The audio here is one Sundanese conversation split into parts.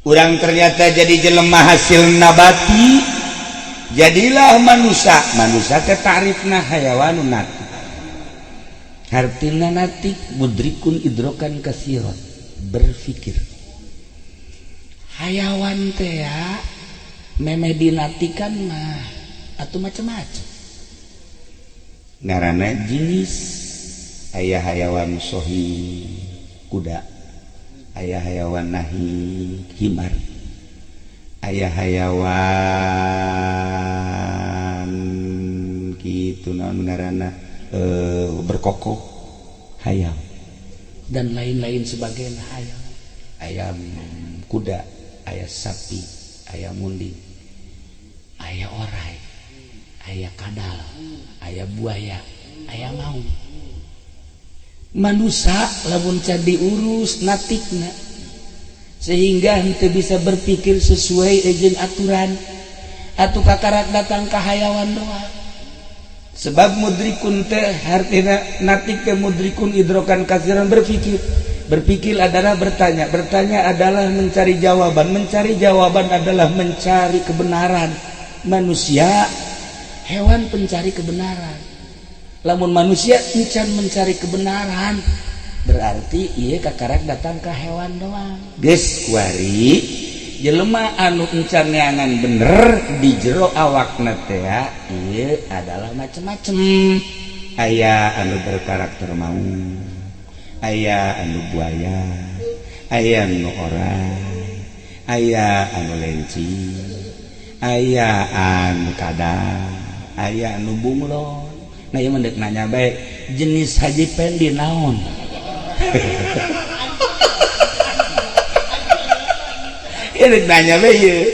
Urang ternyata jadi jelema hasil nabati, jadilah manusia. Manusia teh ta'rifna hayawanun natik, hartina natik mudrikun idrokan kasiron, berpikir. Hayawan teh ya memeh dinatikan mah atau macam-macam ngaranna jenis. Aya hayawan sohi kuda, aya hayawan nahi himar, aya hayawan gitu naon ngaranna berkokok hayam dan lain-lain sebagainya. Hayam ayam kuda, aya sapi, aya munding, aya orai, aya kadal, aya buaya, aya maung. Manusia lamun can diurus natikna sehingga henteu bisa berpikir sesuai jeung aturan atau kakarak datang ka hayawan doang. Sebab mudrikun teh hartina natik teh mudrikun idrokan kasiran, berpikir. Berpikir adalah bertanya, bertanya adalah mencari jawaban, mencari jawaban adalah mencari kebenaran. Manusia hewan pencari kebenaran. Lamun manusia encan mencari kebenaran, berarti iya kakarak datang ke hewan doang. Geus kuari jelema anu encan neangan bener di jero awakna teh ieu adalah macem-macem. Aya anu berkarakter maung, aya anu buaya, aya anu orang, aya anu lenci, aya anu kadal, aya anu bunglon. Nah, ieu mah deuk nanya bae, jenis Haji Pendi naon? Ieu deuk nanya bae ieu.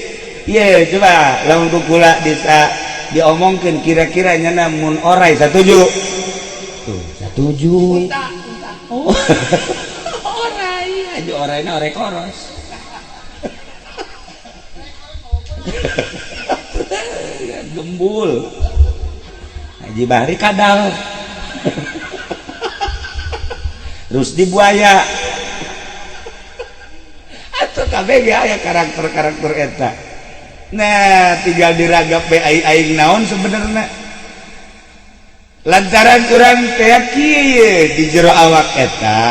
Ieu coba lamun ku kula bisa diomongkeun kira-kira nyana mun orai satuju. Tuh, satuju. Oh. Orai, aja oraina orai koros. Gembul. Haji Bahri kadal. Rusdi buaya. Atuh kabeh ge aya karakter-karakter eta. Nah, tinggal diragap bae aing naon sebenarnya. Lantaran urang teh kieu di jero awak eta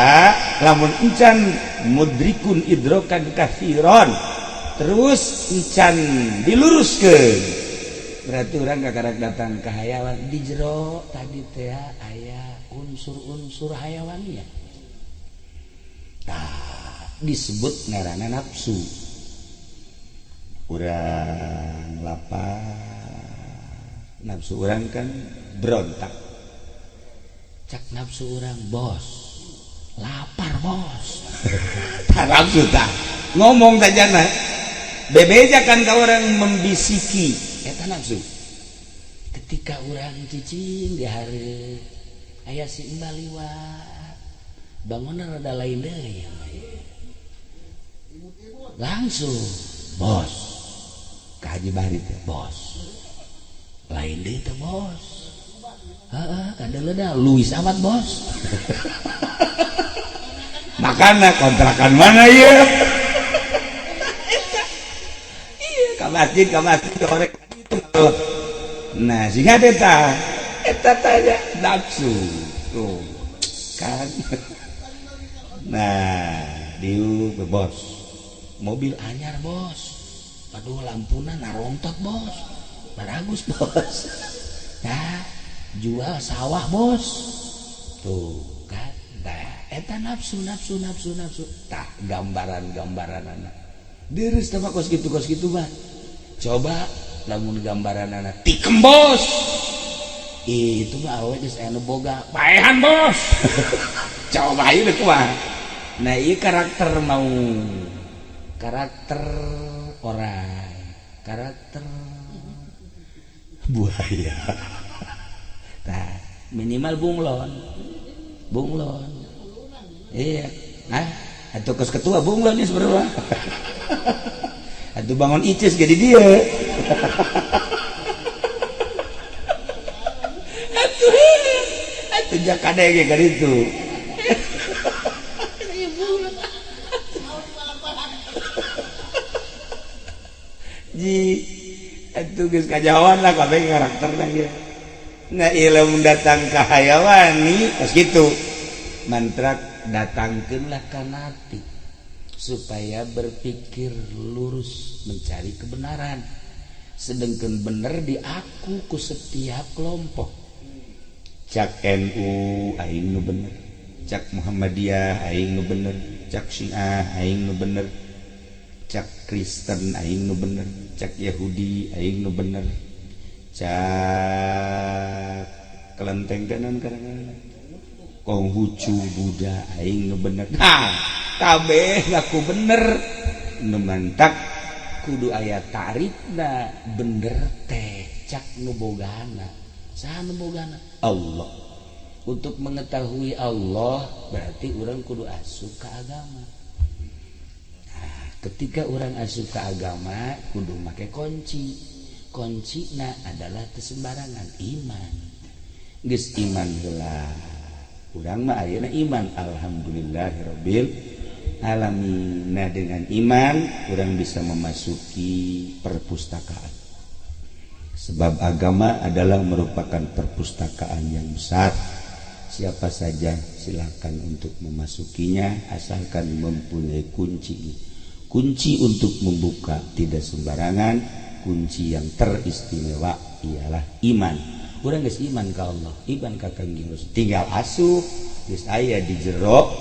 lamun encan mudrikun idrokan kasiron terus encan diluruskeun, berarti urang kakarak datang ke hayawan. Di jero tadi teh aya unsur-unsur hayawannya. Tah, disebut ngaranna nafsu. Urang lapar, nafsu urang kan berontak. Cak nafsu urang, "Bos, lapar, bos." Tah, nafsu tah ngomong tajana bebeja kan ka orang, membisiki eta nafsu. Ketika urang cicing di hari aya si Mbak liwat, bangunan rada lain deui ya, langsung, "Bos." Ka Haji Bahri teh. "Bos, lain deui teh, bos." Heeh, kadeuleuna Luis amat, bos. Makana kontrakan mana ieu? Iya, ka masjid, ka masjid korek itu. Nah, sehingga eta eta tanya nafsu tuh kan. Nah, diu, "Bos, mobil anyar, bos. Aduh, lampuna narontot, bos. Bagus, bos." Nah, "Jual sawah, bos." Tuh kan. Nah, eta nafsu, nafsu, nafsu, nafsu. Tah, gambaran-gambaran anak deres sama kos gitu, kos gitu mah. Coba lamun gambaran anak tikem, bos, itu mah awe geus anu boga paehan, bos. Coba ieu kumaha. Nah, ieu karakter mau, karakter orang, karakter buaya. Nah, minimal bunglon, bunglon, iya. Nah, atau kos ketua bunglon nih sebenarnya. Atau bangun icis jadi dia. Atuh, atuh jakadege kan itu. Ji, atuh geus kajawan lah kabeh karakterna ge. Nah, ilmu datang ka hayawani pas gitu. Mantra datangkeunlah ka natik supaya berpikir lurus mencari kebenaran. Sedangkan bener diaku ku setiap kelompok. Cak NU aing nu bener, cak Muhammadiyah aing nu bener, cak Syiah aing nu bener, cak Kristen aing nu bener, cak Yahudi aing nu bener, cak kelenteng kanan kadang Konghucu Buddha aing nu bener. Nah, kabeh ngaku bener, nu mantak kudu aya tarifna bener teh cak nu bogana. Saha nu bogana? Allah. Untuk mengetahui Allah berarti orang kudu asup ke agama. Nah, ketika orang asup ke agama kudu make kunci. Kuncina adalah kesembarangan iman. Geus iman heula. Urang mah ayeuna iman, alhamdulillahirabbil alamin. Nah, dengan iman urang bisa memasuki perpustakaan. Sebab agama adalah merupakan perpustakaan yang besar. Siapa saja silakan untuk memasukinya asalkan mempunyai kunci. Kunci untuk membuka tidak sembarangan, kunci yang teristimewa ialah iman. Urang geus iman ka Allah, iman ka Kangjeng Rasul. Tinggal asup, geus aya di jero,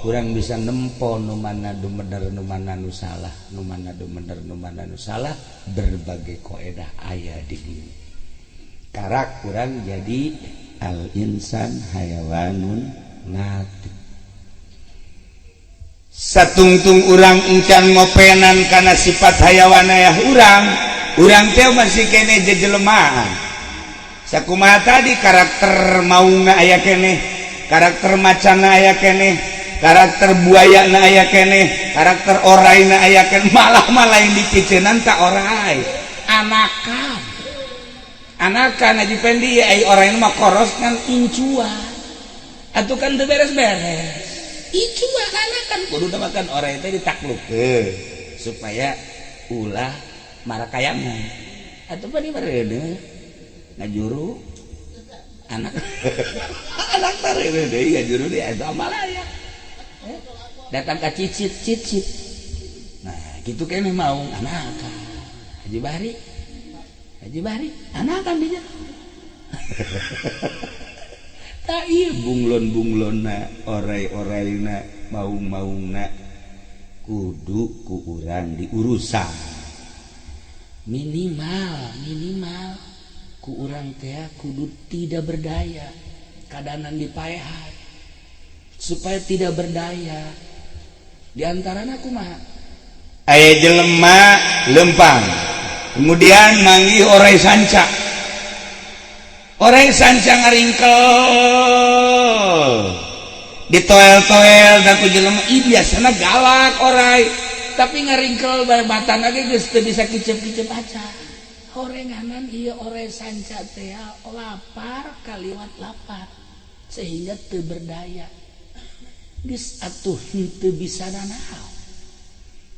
urang bisa nempo nu mana nu bener, nu mana nu salah, nu mana nu bener, nu mana nu salah, berbagai koedah aya di dieu. Karak urang jadi al insan hayawanun natik. Satungtung urang encan ngopenan karena sifat hayawanayah urang, urang teh masih kene jejelemaan. Sakumaha tadi karakter maungna aya keneh, karakter macana aya keneh, karakter buaya na aya keneh, karakter orai na aya keneh, malah malah yang dipiceunan ka orai. Anakan. Anakan Haji Pendi ai orai mah koros kan incua. Atuh kan teu beres-beres. Incua anakan kudu makan orai teh ditaklukkeun supaya ulah marakayangan. Atuh pan ieu ngajuru anak anak tareuneuh deui ngajuru deui eta amalaya datang ka cicit cicit. Nah, gitu keneh maung anakan Haji Bahri, Haji Bahri anakan dia tak ieu bunglon-bunglonna, orai-oraina, maung-maungna kudu ku urang diurusan minimal minimal ku urang teh kudu tidak berdaya keadaan dipaehan supaya tidak berdaya. Diantaranya kumaha? Aya jelema lempang kemudian manggih orai sanca, orai sanca ngaringkel ditoel-toel da ku jelema. Ih, biasana galak orai, tapi ngaringkel bae matana ge geus teu bisa kicep-kicep aja horenganan. Iya, orai sanca teh lapar kaliwat lapar sehingga teu berdaya, geus atuh teu bisa nanaon.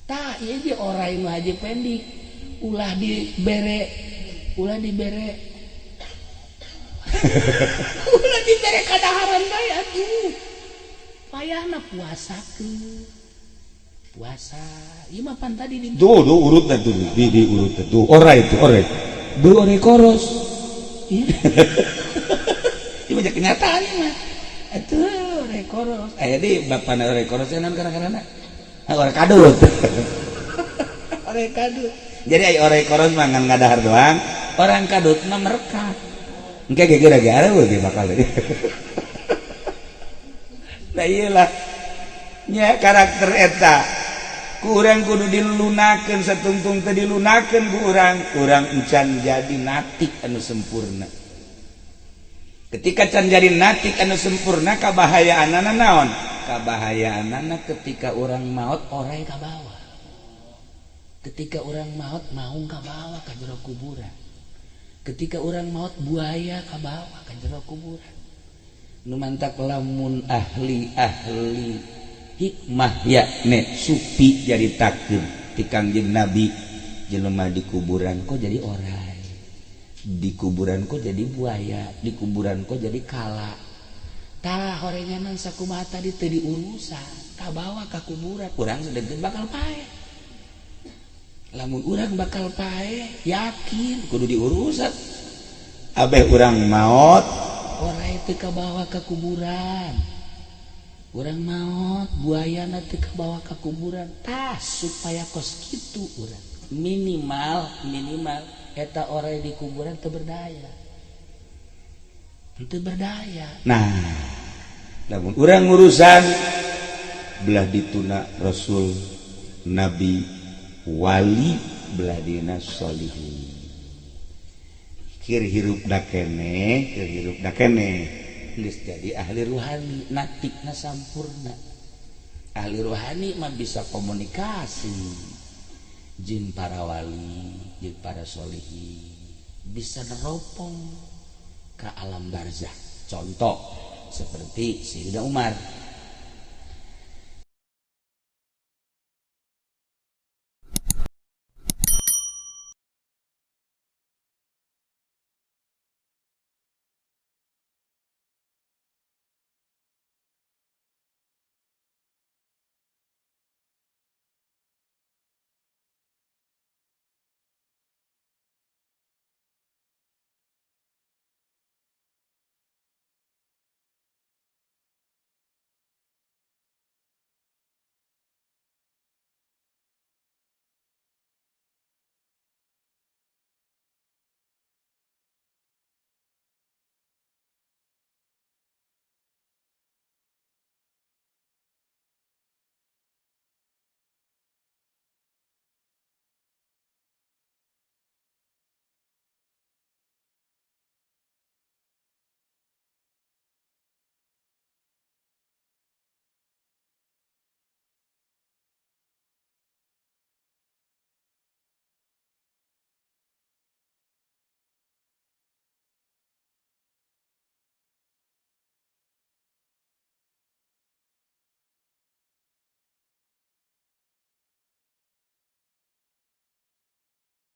Tah, ieu ge orai nu Haji Pendi ulah dibere, ulah dibere, ulah dibere kadaharan bae atuh. Payahna puasakeun, puasa ieu mah pan tadi di Tuh, tuh urut tuh, di urut tuh. Orai itu, orai. Beu orai koros. Iya. Ieu mah kenyataan ieu mah. Atuh orai koros. Aya di bapana orai koros naon kadang-kadang? Orai kadut. Orai kadut. Jadi aya orai koros mah ngan ngadahar doang, orang kadut mah merekat. Engke ge gara-gara ge bakal deui. Nah, iyalah nya karakter eta kurang kudu dilunakeun. Satungtung teh dilunakeun ku urang, urang encan jadi natik anu sempurna. Ketika can jadi natik anu sempurna, kabahayaanana naon? Kabahayaanana ketika urang maot orai kabawa, ketika urang maot maung kabawa ka jero kuburan, ketika urang maot buaya kabawa ka jero kuburan. Nu mantak lamun ahli-ahli hikmah ya nek sufi jadi takdir ti Kangjeng Nabi. Jelema di kuburan kok jadi orai, di kuburan kok jadi buaya, di kuburan kok jadi kala. Tah, horenganan sakumaha tadi teu diurusan, kabawa ka kuburan. Urang sedengkeun bakal paeh. Lamun urang bakal paeh, yakin kudu diurusan. Abeh urang maot, orai teu kabawa ka kuburan. Urang maot, buayana teu kabawa ka kuburan. Tah, supaya kos kitu urang minimal minimal eta orai di kuburan teu berdaya, teu berdaya. Nah, lamun urang urusan belah dituna rasul, nabi, wali, belah dina solihin, keur hirup da keneh, keur hirup da keneh geus jadi ahli ruhani, natikna sampurna. Ahli ruhani mah bisa komunikasi jin para wali, jin para solihin, bisa neropong ke alam barzah. Contoh seperti Sayyidina Umar.